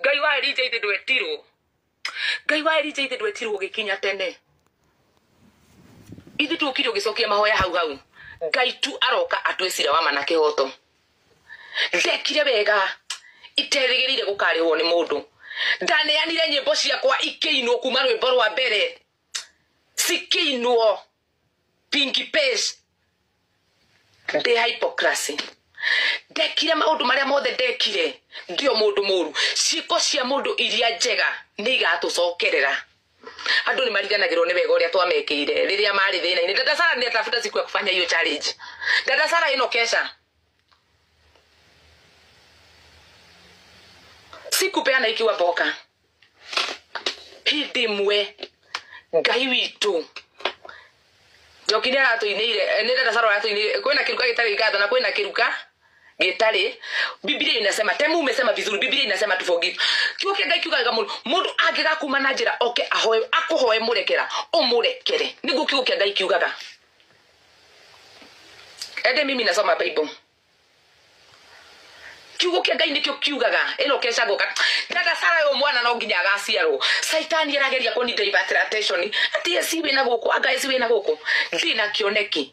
Ngai wa Elijah ithe ndwetirwo. Ngai wa Elijah ithe ndwetirwo gĩkinya tene. Ithe tukire ũgĩcokia mahoya hau hau. Ngai tu aroka atue cira wa ma na kĩhoto. Ndekire wega iterĩgĩrĩire gũkarĩhwo nĩ mũndũ. Ndaneanire nyĩmbo ciakwa ikĩinwo kuma rwĩmbo rwa mbere. Cikĩinwo Pinky Page. Ndĩ hypocrisy. Ndekire maũndũ marĩa mothe ndekire ndio mũndũ mũru. Ciĩko cia mũndũ iria njega nĩ igatũcokerera. Andũ nĩ mariganagĩrwo nĩ wega ũrĩa twamekĩire rĩrĩa marĩ thĩna-inĩ. Dada Sara nĩ atafuta siku ya kufanya hiyo challenge. Dada Sara ĩno kesha. Sikupeana ikiwa mboka. Hĩndĩ ĩmwe Ngai witũ Njoki nĩ aratũinĩire, nĩ Dada Sara aratũinĩire, kwĩna kĩruka gĩtarĩ ngatho na kwĩna kĩruka gĩtarĩ. Biblia inasema, Temu umesema vizuri, Biblia inasema to forgive. Kiugo kĩa Ngai kiugaga mũndũ, mũndũ angĩgakuma na njĩra oke ahoe, akũhoe mũrekera, ũmũrekere. Nĩguo kiugo kĩa Ngai kiugaga. Ende mimi nasoma Bible. Kiugo kĩa Ngai nĩkĩo kiugaga, ĩno kesha goka. Dada Sara yo mwana no nginya agaciarwo. Saitani arageria kũni divert attention. Ati esi wĩna gũkũ, anga esi wĩna gũkũ. Ndĩ na kĩoneki.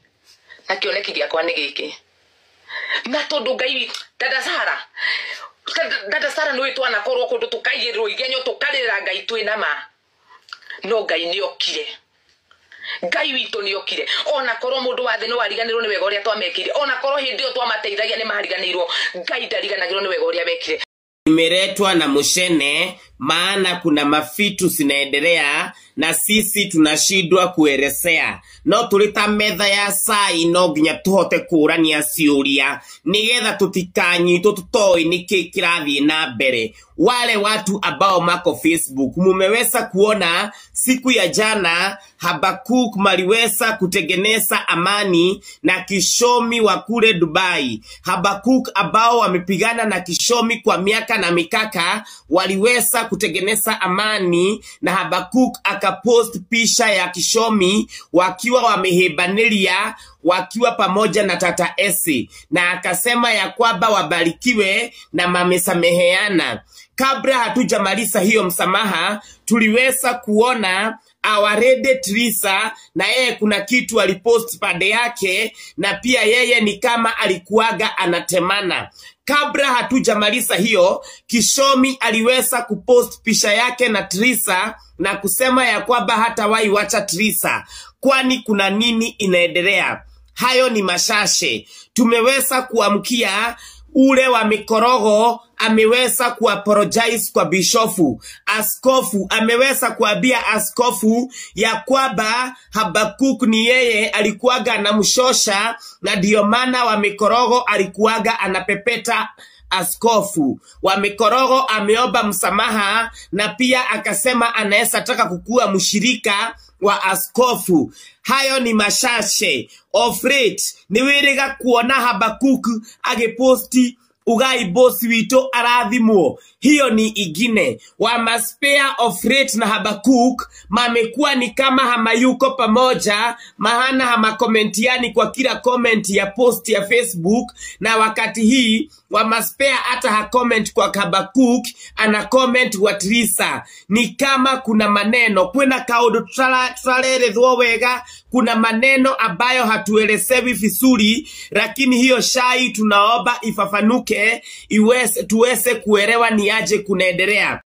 Na kĩoneki gĩakwa nĩ gĩkĩ. Na tondũ Ngai Dada Sara, Dada Sara nĩ twanakorwo kũndũ tũkaigĩrĩrwo igenyo tũkarĩrĩra Ngai twĩna ma. No Ngai nĩ okire. Ngai witũ nĩ okire. Ona korwo mũndũ wa thĩ nĩ wariganĩirwo nĩ wega ũrĩa twamekĩire, ona korwo hĩndĩ ĩyo twamateithagia nĩ mariganĩirwo, Ngai ndariganagĩrwo nĩ wega ũrĩa wekire. Imeletwa na mushene, maana kuna mafitu zinaendelea na sisi tunashindwa kuelezea. No tulita metha ya sai no nginya tuhote kũrania ciũria nigetha tutikanyitwo tutoi niki kirathie na mbere. Wale watu ambao mako Facebook mumeweza kuona siku ya jana Habakuk maliweza kutengeneza amani na Kishomi wa kule Dubai. Habakuk ambao wamepigana na Kishomi kwa miaka na mikaka waliweza kutengeneza amani, na Habakuk akapost picha ya Kishomi wakiwa wamehebanilia wakiwa pamoja na Tata Esi, na akasema ya kwamba wabarikiwe na mamesameheana. Kabla hatujamaliza hiyo msamaha, tuliweza kuona Awarede Trisa na yeye kuna kitu alipost pande yake, na pia yeye ni kama alikuwaga anatemana. Kabla hatujamaliza hiyo, Kishomi aliweza kupost picha yake na Trisa na kusema ya kwamba hatawahi wacha Trisa, kwani kuna nini inaendelea. Hayo ni mashashe. Tumeweza kuamkia ule wa mikorogo ameweza kuapologize kwa bishofu. Askofu ameweza kuambia askofu ya kwamba Habakuk ni yeye alikuwaga anamshosha, na ndio maana wa mikorogo alikuwaga anapepeta askofu. Wa mikorogo ameomba msamaha na pia akasema anaweza taka kukua mshirika wa askofu. Hayo ni mashashe. Of late ni wiriga kuona Habakuk agiposti ugai bosi wito arathimwo. Hiyo ni igine. Wa maspea of late na Habakuk mamekuwa ni kama hamayuko pamoja, mahana hamakomentiani kwa kila comment ya post ya Facebook, na wakati hii wa maspea hata ha comment kwa Habakuk, ana comment wa Trisa. Ni kama kuna maneno kwina kaundu tutarerethwo wega, kuna maneno ambayo hatuelezewi vizuri, lakini hiyo shai tunaomba ifafanuke, tuweze kuelewa ni aje kunaendelea.